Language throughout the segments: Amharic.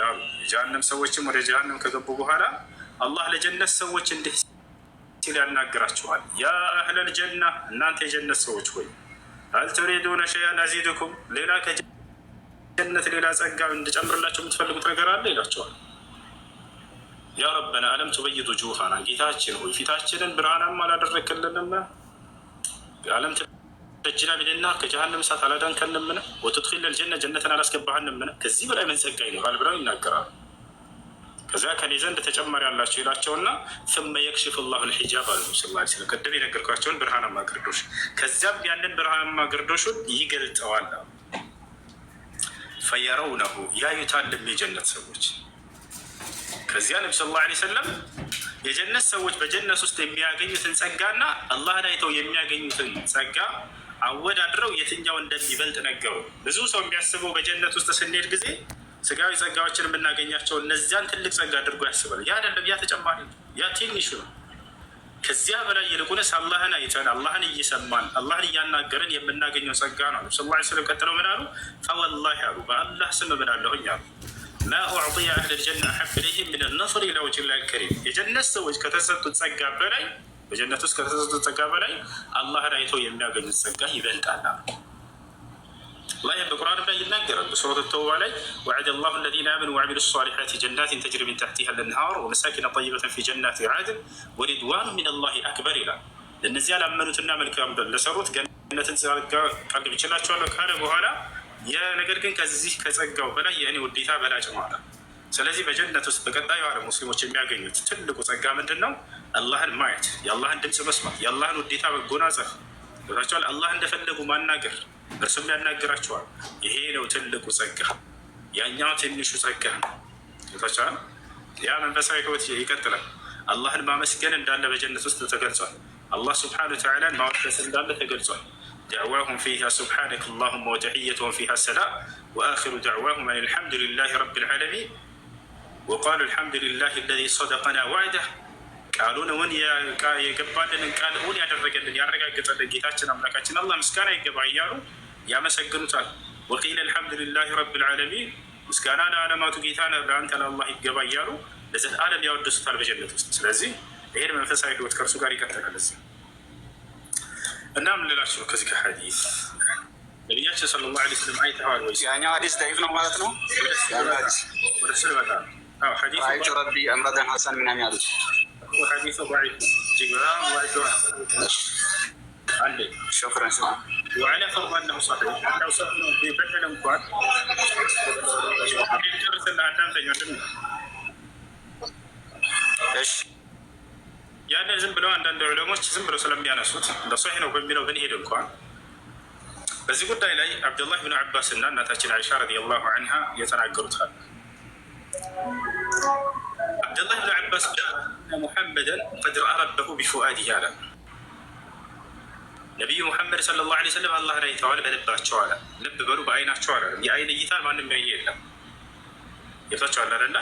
አሉ። የጀሃነም ሰዎችም ወደ ጀሃነም ከገቡ በኋላ አላህ ለጀነት ሰዎች እንዲህ ሲል ያናግራቸዋል። يا أهل الجنة፣ እናንተ የጀነት ሰዎች ሆይ፣ هل تريدون شيئا أزيدكم፣ ሌላ ከጀነት ሌላ ጸጋ እንድጨምርላቸው የምትፈልጉት ነገር አለ ይላቸዋል። يا ربنا ألم تبيض وجوهنا፣ ጌታችን ሆይ ፊታችንን ብርሃናማ አላደረክልንም? ألم تنجنا من النار፣ ከጀሃነም እሳት አላዳንከንምን? وتدخلنا الجنة፣ ጀነትን አላስገባህንምን? ከዚህ በላይ ምን ጸጋ ይኖራል ብለው ይናገራሉ። ከዚያ ከኔ ዘንድ ተጨማሪ ያላቸው ይላቸውና ثم يكشف الله الحجاب አሉ ስ ስለም፣ ቅድም የነገርኳቸውን ብርሃናማ ግርዶሽ። ከዚያም ያንን ብርሃናማ ግርዶሹን ይገልጠዋል። فيرونه፣ ያዩታልም የጀነት ሰዎች። ከዚያ ነቢ صلى الله عليه وسلم የጀነት ሰዎች በጀነት ውስጥ የሚያገኙትን ጸጋና አላህን አይተው የሚያገኙትን ጸጋ አወዳድረው የትኛው እንደሚበልጥ ነገሩ። ብዙ ሰው የሚያስበው በጀነት ውስጥ ስንሄድ ጊዜ ስጋዊ ጸጋዎችን የምናገኛቸው እነዚያን ትልቅ ጸጋ አድርጎ ያስባል። ያ አይደለም፣ ያ ተጨማሪ ነው፣ ያ ትንሹ ነው። ከዚያ በላይ ይልቁንስ አላህን አይተን፣ አላህን እየሰማን፣ አላህን እያናገረን የምናገኘው ጸጋ ነው። ነቢ صلى الله عليه وسلم ቀጥለው ምን አሉ? فوالله አሉ፣ በአላህ ስም እምላለሁኝ አሉ፣ ما أعطي أهل الجنة أحب إليهم من النظر إلى وجه الله الكريم፣ የጀነት ሰዎች ከተሰጡት ጸጋ በላይ፣ በጀነት ውስጥ ከተሰጡት ጸጋ በላይ አላህን አይተው የሚያገኙት ጸጋ ይበልጣል አሉ። አላህ በቁርአንም ላይ ይናገራል። በሱረት ተውባ ላይ وعد الله الذين آمنوا وعملوا الصالحات جنات تجري من تحتها الأنهار ومساكن طيبة في جنات عدن ورضوان من الله أكبر ይላል። ለእነዚያ ላመኑትና መልካም ለሰሩት ገነትን ጸጋ ቃል ገብቼላቸዋለሁ ካለ በኋላ ነገር ግን ከዚህ ከጸጋው በላይ የእኔ ውዴታ በላጭ ነው አለ። ስለዚህ በጀነት ውስጥ በቀጣዩ ዓለም ሙስሊሞች የሚያገኙት ትልቁ ጸጋ ምንድን ነው? አላህን ማየት፣ የአላህን ድምፅ መስማት፣ የአላህን ውዴታ መጎናጸፍ ቸዋል። አላህ እንደፈለጉ ማናገር፣ እርሱም ያናግራቸዋል። ይሄ ነው ትልቁ ጸጋ። ያኛው ትንሹ ጸጋ ነው። ቸዋል። ያ መንፈሳዊ ህይወት ይቀጥላል። አላህን ማመስገን እንዳለ በጀነት ውስጥ ተገልጿል። አላህ سبحانه وتعالى ን ማወደስ እንዳለ ተገልጿል። دعواهم فيها سبحانك اللهم وتحيتهم فيها سلام وآخر دعواهم أن الحمد لله رب العالمين وقالوا الحمد لله الذي صدقنا وعده፣ ቃሉን እውን የገባልንን ቃል እውን ያደረገልን፣ ያረጋገጠልን ጌታችን አምላካችን አላህ ምስጋና ይገባ እያሉ ያመሰግኑታል። وقيل الحمد لله رب العالمين፣ ምስጋና ለዓለማቱ ጌታ ለአንተ ለአላህ ይገባ እያሉ ለዘላለም ያወድሱታል በጀነት ውስጥ። ስለዚህ ይሄን መንፈሳዊ ህይወት ከእርሱ ጋር ይቀጥላል እዚህ። እና ምን ልላችሁ ነው፣ ከዚህ ከሐዲስ ነቢያችን صلى الله عليه وسلم አይተዋል ወይ? ያኛው ሐዲስ ضعيف ነው ማለት ነው። ያኛው ሐዲስ ወደ እሱ ልመጣ ነው። አዎ፣ ሐዲሱ رأيت ربي أمردا حسن ምናምን ያሉት። ሐዲሱ ضعيف ነው፣ እጅግ በጣም ضعيف ነው። አንዴ شكرا። وعلى فرض أنه صحيح أنه صحيح ቢበደል እንኳን፣ ጨርስና አዳምጠኝ ወንድሜ። እሺ። ያንን ዝም ብለው አንዳንድ ዑለሞች ዝም ብለው ስለሚያነሱት እንደ ሶሒህ ነው በሚለው ብንሄድ እንኳን በዚህ ጉዳይ ላይ አብዱላህ ብን አባስ እና እናታችን አይሻ رضي الله عنها የተናገሩት አለ። አብዱላህ ብን አባስ محمدا قد رأى ربه بفؤاده አለ። ነቢዩ ሙሐመድ صلى الله عليه وسلم አላህን አይተዋል በልባቸው አለ። ልብ በሉ፣ በአይናቸው አላለም። የአይን እይታን ማንም ያየ የለም። ገብታችኋል አይደለ?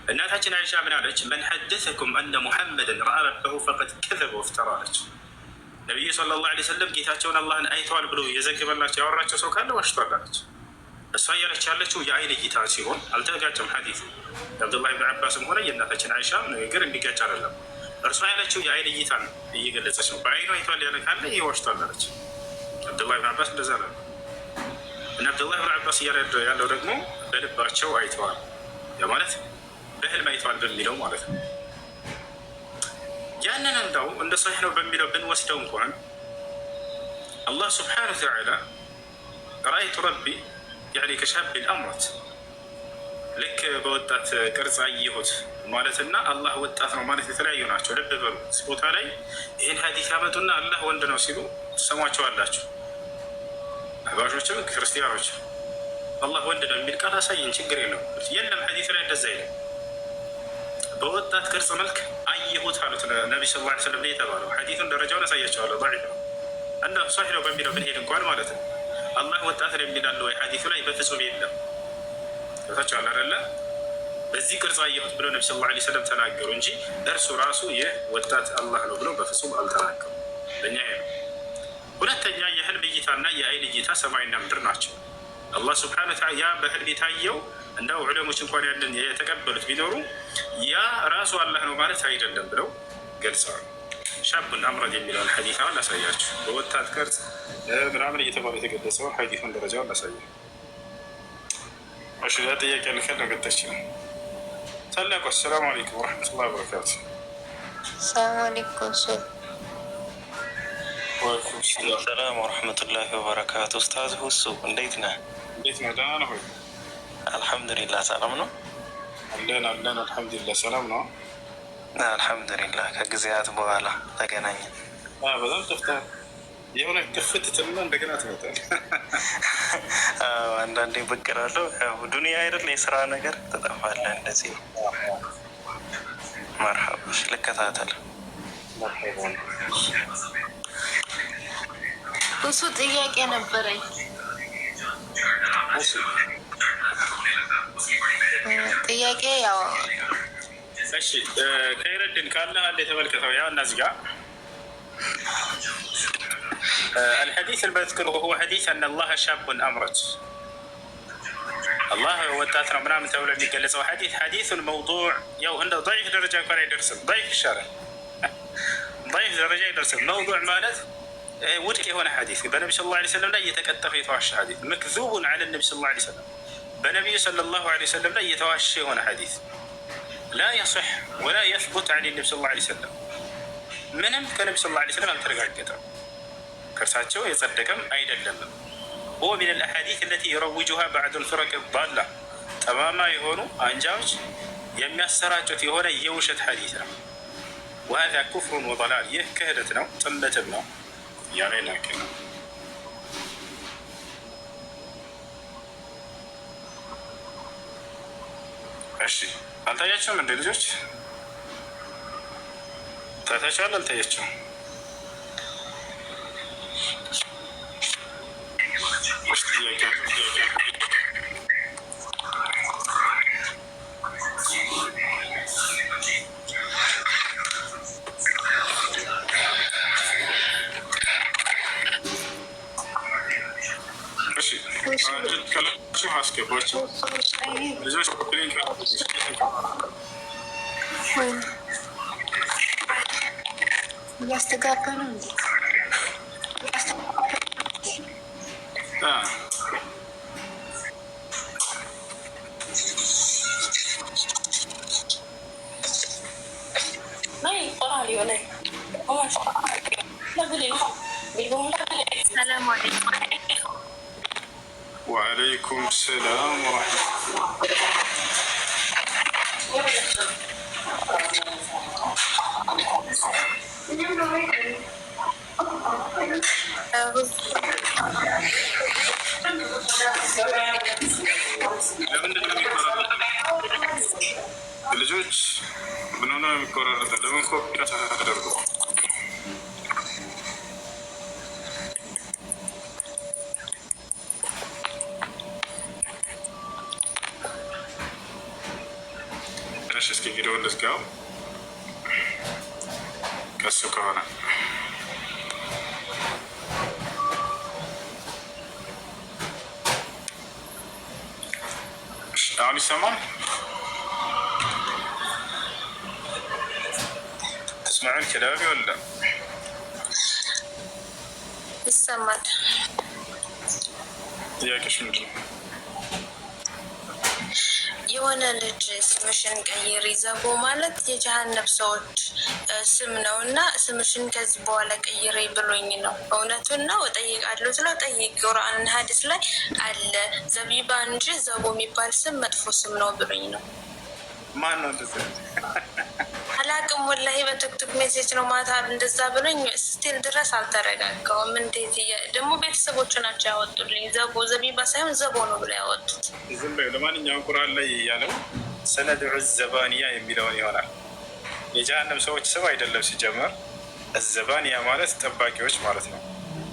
እናታችን አይሻ ምን አለች? من حدثكم أن محمدا رأى ربه فقد كذب وافترى አለች። ነቢዩ صلى الله عليه وسلم ጌታቸውን አላህን አይተዋል ብሎ የዘገበላቸው፣ ያወራቸው ሰው ካለ ዋሽቷል አለች። እሷ እያለች ያለችው የአይን እይታ ሲሆን አልተጋጨም። ሐዲሱ የአብዱላህ ብን አባስም ሆነ የእናታችን አይሻ ንግግር የሚጋጭ አይደለም። እርሷ ያለችው የአይን እይታ ነው እየገለጸች ነው። በአይኑ አይቷል ያለ ካለ ይህ ዋሽቷል አለች። አብዱላህ ብን አባስ እንደዛ ነው። እና አብዱላህ ብን አባስ እያለ ያለው ደግሞ በልባቸው አይተዋል፣ ያ ማለት በህልም አይተዋል በሚለው ማለት ነው። ያንን እንደው እንደ صحيح ነው በሚለው ብንወስደው እንኳን አላህ سبحانه وتعالى رأيت ربي يعني كشاب أمرد፣ ልክ በወጣት ቅርጽ አየሁት ማለትና አላህ ወጣት ነው ማለት የተለያዩ ናቸው። ልብ በሉ፣ እዚህ ቦታ ላይ ይህን ሀዲስ ያመጡና አላህ ወንድ ነው ሲሉ ትሰሟቸዋላችሁ። አህባሾችም ክርስቲያኖች አላህ ወንድ ነው የሚል ቃል አሳይን፣ ችግር የለው። የለም፣ ሀዲስ ላይ እንደዛ የለም። በወጣት ቅርጽ መልክ አየሁት አሉት ነቢ صلى الله عليه وسلم የተባለው ሐዲሱን ደረጃውን አሳያቸዋለሁ። ضعيف ነው እና صحيح ነው በሚለው ብንሄድ እንኳን ማለት ነው። አላህ ወጣት ነው የሚላለ ወይ ሐዲሱ ላይ? በፍጹም የለም። ታቸዋል አይደለ? በዚህ ቅርጽ አየሁት ብለው ነቢ صلى الله عليه وسلم ተናገሩ እንጂ እርሱ ራሱ ይህ ወጣት አላህ ነው ብለው በፍጹም አልተናገሩ። ለእኛ ይሄ ነው። ሁለተኛ የህልም እይታና የአይን እይታ ሰማይና ምድር ናቸው። አላህ سبحانه وتعالى ያ በህልም የታየው እንደው ዑለሞች እንኳን ያንን የተቀበሉት ቢኖሩ ያ ራሱ አላህ ነው ማለት አይደለም ብለው ገልጸዋል። شاب أمرد የሚለውን ሐዲስ አሁን ላሳያችሁ። በወጣት ቅርጽ ምናምን እየተባለ የተገለጸውን ሐዲሱን ደረጃውን ላሳያ። እሺ፣ ጥያቄ ልከል ነው ገጠች ነው ታላቁ። السلام عليكم ورحمة الله وبركاته። السلام عليكم ሱ وعليكم السلام። سلام ورحمة الله وبركاته። ኡስታዝ ሁሱ እንዴት ነህ? እንዴት ነው? ደህና ነህ ወይ? አልሐምዱሊላህ ሰላም ነው። አለን አለን፣ አልሐምዱሊላህ ሰላም ነው። አልሐምዱሊላህ ከጊዜያት በኋላ ተገናኘን። በጣም ጠፍተሃል። የሆነ ክፍት ትልና እንደገና ትመጣለህ። አዎ፣ አንዳንዴ ብቅ እላለሁ። ያው ዱንያ አይደል የስራ ነገር ትጠፋለህ። እንደዚህ ነው። መርሐባ። እሺ፣ ልከታተል። እሱ ጥያቄ ነበረኝ። እሺ ጥያቄ ያው እሺ፣ ከይረድን ካለ አንድ የተመልከተው ያው እና እዚህ ጋር الحديث المذكور هو حديث أن الله شاب أمرد አላህ ወጣት ነው ምናምን ተብሎ የሚገለጸው ሐዲስ حديث موضوع ያው እንደ ضعيف ደረጃ እንኳን አይደርስም። ضعيف ይሻላል፣ ضعيف ደረጃ አይደርስም። موضوع ማለት ውድቅ የሆነ ሐዲስ በነቢ صلى الله عليه وسلم ላይ የተቀጠፈ የተዋሸ ሐዲስ مكذوب على النبي صلى الله عليه وسلم በነቢዩ صلى الله عليه وسلم ላይ የተዋሸ የሆነ ሐዲስ لا يصح ولا يثبت عن النبي صلى الله عليه وسلم ምንም ከነቢ صلى الله عليه وسلم አልተረጋገጠም፣ ከእርሳቸው የጸደቀም አይደለም። هو من الأحاديث التي يروجها بعض الفرق الضالة ጠማማ የሆኑ አንጃዎች የሚያሰራጩት የሆነ የውሸት ሐዲስ ነው። وهذا كفر وضلال ይህ ክህደት ነው፣ ጥመትም ነው እያለ ይናገር ነው። እሺ አልታያቸውም እንደ ልጆች ታይታችኋል? አልታያቸውም? እሺ ጥያቄ አለ? እሺ ካላችሁ አስገቧቸው ልጆች። link ወይ እያስተጋባ ነው እንዴ? ሰላም አለይኩም። ወአለይኩም ሰላም ወረሕመቱላህ። ለምንድን ነው የሚቆራረጠው? ልጆች ምን ሆነ ነው የሚቆራረጠው? ለምን ኮፒ አታደርጉ? እሺ እስኪ ቪዲዮውን ልዝጋው። ከሱ ከሆነ እሺ፣ አሁን ይሰማል? تسمعون كلامي ولا ይሰማል። ጥያቄሽ ምንድን ነው? የሆነ ልጅ ስምሽን ቀይሪ፣ ዘቦ ማለት የጀሃነም ሰዎች ስም ነው እና ስምሽን ከዚህ በኋላ ቀይሪ ብሎኝ ነው። እውነቱን ነው፣ እጠይቃለሁ ስለው ጠይቅ፣ ቁርአንን ሐዲስ ላይ አለ ዘቢባ እንጂ ዘቦ የሚባል ስም መጥፎ ስም ነው ብሎኝ ነው። ማን ነው እንደዚያ? አላቅም ወላሂ፣ በቲክቶክ message ነው ማታ እንደዛ ብሎኝ still ድረስ አልተረጋጋውም። እንዴት ደግሞ ቤተሰቦቹ ናቸው ያወጡልኝ። ዘቦ ዘቢባ ሳይሆን ዘቦ ነው ብለው ያወጡት። ዝም በይው። ለማንኛውም ቁርአን ላይ ያለው سندع الزبانية የሚለውን ይሆናል። የጀሃነም ሰዎች ስም አይደለም ሲጀመር። الزبانية ማለት ጠባቂዎች ማለት ነው።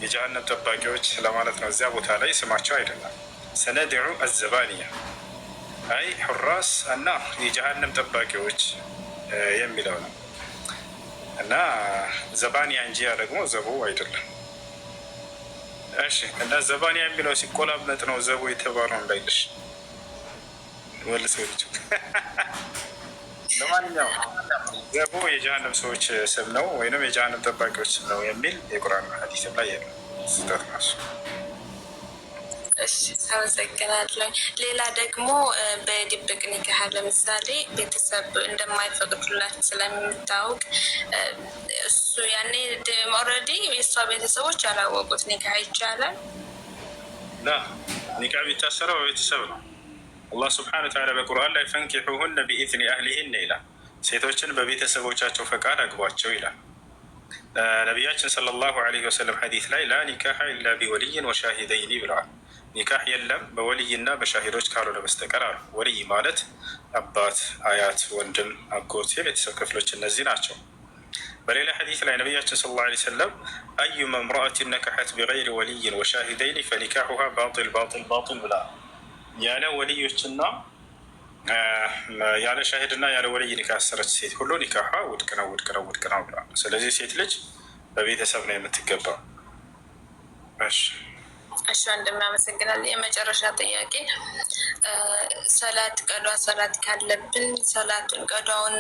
የጀሃነም ጠባቂዎች ለማለት ነው። እዚያ ቦታ ላይ ስማቸው አይደለም። سندع الزبانية أي حراس النار የጀሃነም ጠባቂዎች የሚለው ነው እና زبانية እንጂ ያ ደግሞ ዘቦ አይደለም። እሺ እና ዘባንያ የሚለው ሲቆላመጥ ነው ዘቦ የተባለው እንዳይልሽ መልሰው ልጅ። ለማንኛውም ዘቦ የጀሃነም ሰዎች ስም ነው ወይንም የጀሃነም ጠባቂዎች ስም ነው የሚል የቁርአን ሐዲስም ላይ የለም። ስህተት ነው እሱ። እሺ፣ አመሰግናለሁ። ሌላ ደግሞ በድብቅ ኒካህ ለምሳሌ ቤተሰብ እንደማይፈቅዱላት ስለሚታወቅ እሱ ያኔ already የእሷ ቤተሰቦች ያላወቁት ኒካህ ይቻላል? لا፣ ኒካህ የሚታሰረው በቤተሰብ ነው። አላህ سبحانه وتعالى በቁርአን ላይ فانكحوهن بإذن أهلهن ይላል። ሴቶችን በቤተሰቦቻቸው ፈቃድ አግቧቸው ይላል። ነቢያችን صلى الله عليه وسلم ሐዲስ ላይ لا نكاح إلا بولي وشاهدين ብለዋል። ኒካህ የለም በወልይና በሻሂዶች ካልሆነ በስተቀር አሉ። ወልይ ማለት አባት፣ አያት፣ ወንድም፣ አጎት፣ የቤተሰብ ክፍሎች እነዚህ ናቸው። በሌላ ሐዲስ ላይ ነቢያችን صلى الله عليه وسلم أيما امرأة نكحت بغير ولي وشاهدين فنكاحها باطل باطل باطل ብለዋል። ያለ ወልዮችና ያለ ሻሂድና ያለ ወልይ ኒካህ ያሰረች ሴት ሁሉ ኒካሷ ውድቅ ነው፣ ውድቅ ነው፣ ውድቅ ነው ብለዋል። ስለዚህ ሴት ልጅ በቤተሰብ ነው የምትገባው። እሺ። እሺ ወንድሜ፣ አመሰግናለሁ። የመጨረሻ ጥያቄ፣ ሰላት ቀዷ ሰላት ካለብን ሰላቱን ቀዷውን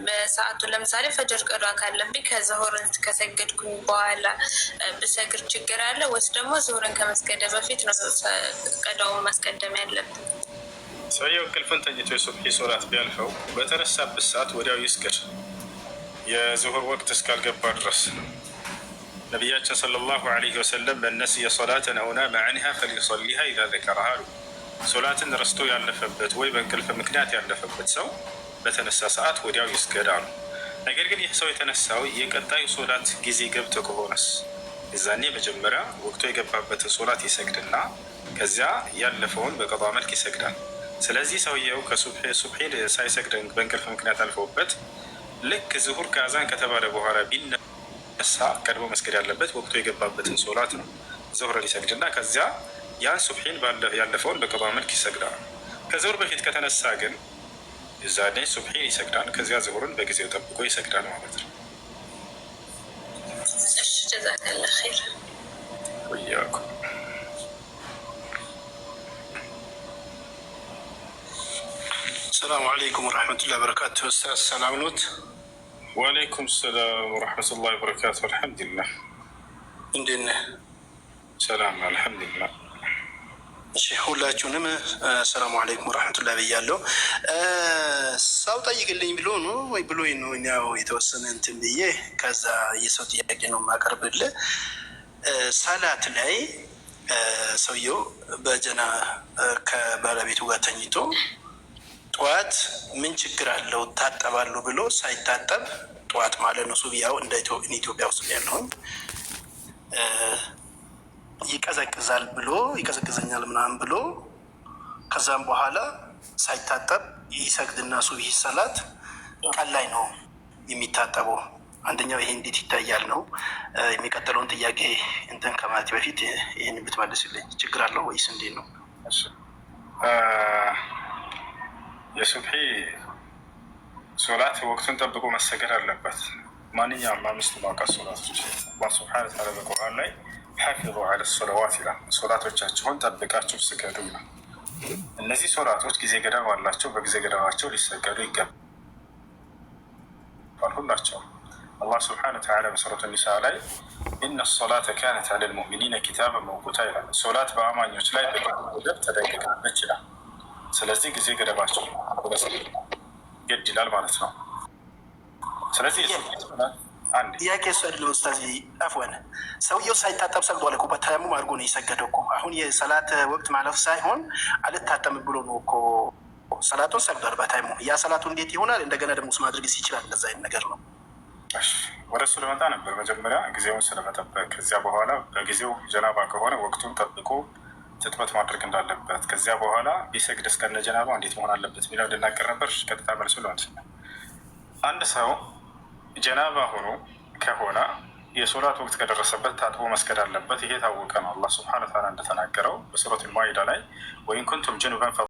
በሰዓቱ ለምሳሌ ፈጅር ቀዷ ካለብኝ ከዙሁርን ከሰገድኩኝ በኋላ ብሰግድ ችግር አለ ወይስ ደግሞ ዙሁርን ከመስገደ በፊት ነው ቀዷውን ማስቀደም ያለብን? ሰውየው እንቅልፍን ተኝቶ የሱብሒ ሶላት ቢያልፈው በተነሳበት ሰዓት ወዲያው ይስገድ፣ የዙሁር ወቅት እስካልገባ ድረስ። ነቢያችን صلى الله عليه وسلم من نسي صلاة أو نام عنها فليصلها إذا ذكرها አሉ። ሶላትን ረስቶ ያለፈበት ወይ በእንቅልፍ ምክንያት ያለፈበት ሰው በተነሳ ሰዓት ወዲያው ይስገድ አሉ። ነገር ግን ይህ ሰው የተነሳው የቀጣዩ ሶላት ጊዜ ገብቶ ከሆነስ የዛኔ መጀመሪያ ወቅቱ የገባበትን ሶላት ይሰግድና ከዚያ ያለፈውን በቀዷ መልክ ይሰግዳል። ስለዚህ ሰውየው ከሱብሒ ሳይሰግድ በእንቅልፍ ምክንያት አልፈውበት ልክ ዝሁር ከአዛን ከተባለ በኋላ ቢነሳ ቀድሞ መስገድ ያለበት ወቅቱ የገባበትን ሶላት ነው። ዙሁርን ይሰግድና ከዚያ ያን ሱብሒን ያለፈውን በቀዷ መልክ ይሰግዳል። ከዙሁር በፊት ከተነሳ ግን የዛኔ ሱብሒን ይሰግዳል። ከዚያ ዙሁርን በጊዜው ጠብቆ ይሰግዳል ማለት ነው። እሺ፣ جزاك الله خير። وإياكم። السلام عليكم ورحمة الله وبركاته። ኡስታዝ ሰላም ኖት? وعليكم السلام ورحمة الله وبركاته። الحمد لله። እንዴት ነህ? ሰላም፣ الحمد لله። እሺ፣ ሁላችሁንም السلام عليكم ورحمة الله ብያለሁ። ሰው ጠይቅልኝ ብሎ ነው ወይ ብሎኝ ነው፣ ያው የተወሰነ እንትን ብዬ ከዛ የሰው ጥያቄ ነው የማቀርብልህ። ሰላት ላይ ሰውየው በጀና ከባለቤቱ ጋር ተኝቶ ጠዋት ምን ችግር አለው ታጠባለሁ ብሎ ሳይታጠብ ጠዋት ማለት ነው፣ ሱብያው እንደ ኢትዮጵያ ውስጥ ያለውን ይቀዘቅዛል ብሎ፣ ይቀዘቅዘኛል ምናምን ብሎ ከዛም በኋላ ሳይታጠብ ይሰግድና ሱብሂ ሰላት ቀን ላይ ነው የሚታጠበው። አንደኛው ይሄ እንዴት ይታያል ነው። የሚቀጥለውን ጥያቄ እንትን ከማለት በፊት ይህን ብትመልስልኝ፣ ችግር አለው ወይስ እንዴት ነው? የሱብሒ ሶላት ወቅቱን ጠብቆ መሰገድ አለበት። ማንኛውም አምስቱ ማውቃት ሶላቶች አላህ سبحانه وتعالى በቁርአን ላይ حافظوا على الصلوات ይላል። ሶላቶቻችሁን ጠብቃችሁ ስገዱ ይላል። እነዚህ ሶላቶች ጊዜ ገደብ አላቸው። በጊዜ ገደባቸው ሊሰገዱ ይገባል ሁላቸውም። አላህ سبحانه وتعالى በሱረቱ ኒሳ ላይ إن الصلاة كانت على المؤمنين كتابا موقوتا ይላል። ሶላት በአማኞች ላይ በገደብ ተደንግጋለች ይላል። ስለዚህ ጊዜ ገደባቸው ግድ ይላል ማለት ነው። ስለዚህ አንድ ጥያቄ እሱ አይደለም ኡስታዝ፣ عفوا፣ ሰውየው ሳይታጠብ ሰግዷል እኮ፣ በተያሙም አድርጎ ነው የሰገደው እኮ። አሁን የሰላት ወቅት ማለፍ ሳይሆን አልታጠብም ብሎ ነው እኮ፣ ሰላቱን ሰግዷል በተያሙም። ያ ሰላቱ እንዴት ይሆናል? እንደገና ደግሞ ማድረግስ ይችላል? እንደዛ አይነት ነገር ነው። ወደ እሱ ልመጣ ነበር። መጀመሪያ ጊዜውን ስለመጠበቅ ከዚያ በኋላ በጊዜው ጀናባ ከሆነ ወቅቱን ጠብቆ ትጥበት ማድረግ እንዳለበት፣ ከዚያ በኋላ ቢሰግድ እስከነ ጀናባ እንዴት መሆን አለበት የሚለው እንድናገር ነበር። ቀጥታ መልሱ ልመልስ። አንድ ሰው ጀናባ ሆኖ ከሆነ የሶላት ወቅት ከደረሰበት ታጥቦ መስገድ አለበት። ይሄ የታወቀ ነው። አላህ سبحانه وتعالى እንደተናገረው በሱረት ማኢዳ ላይ وإن كنتم جنبا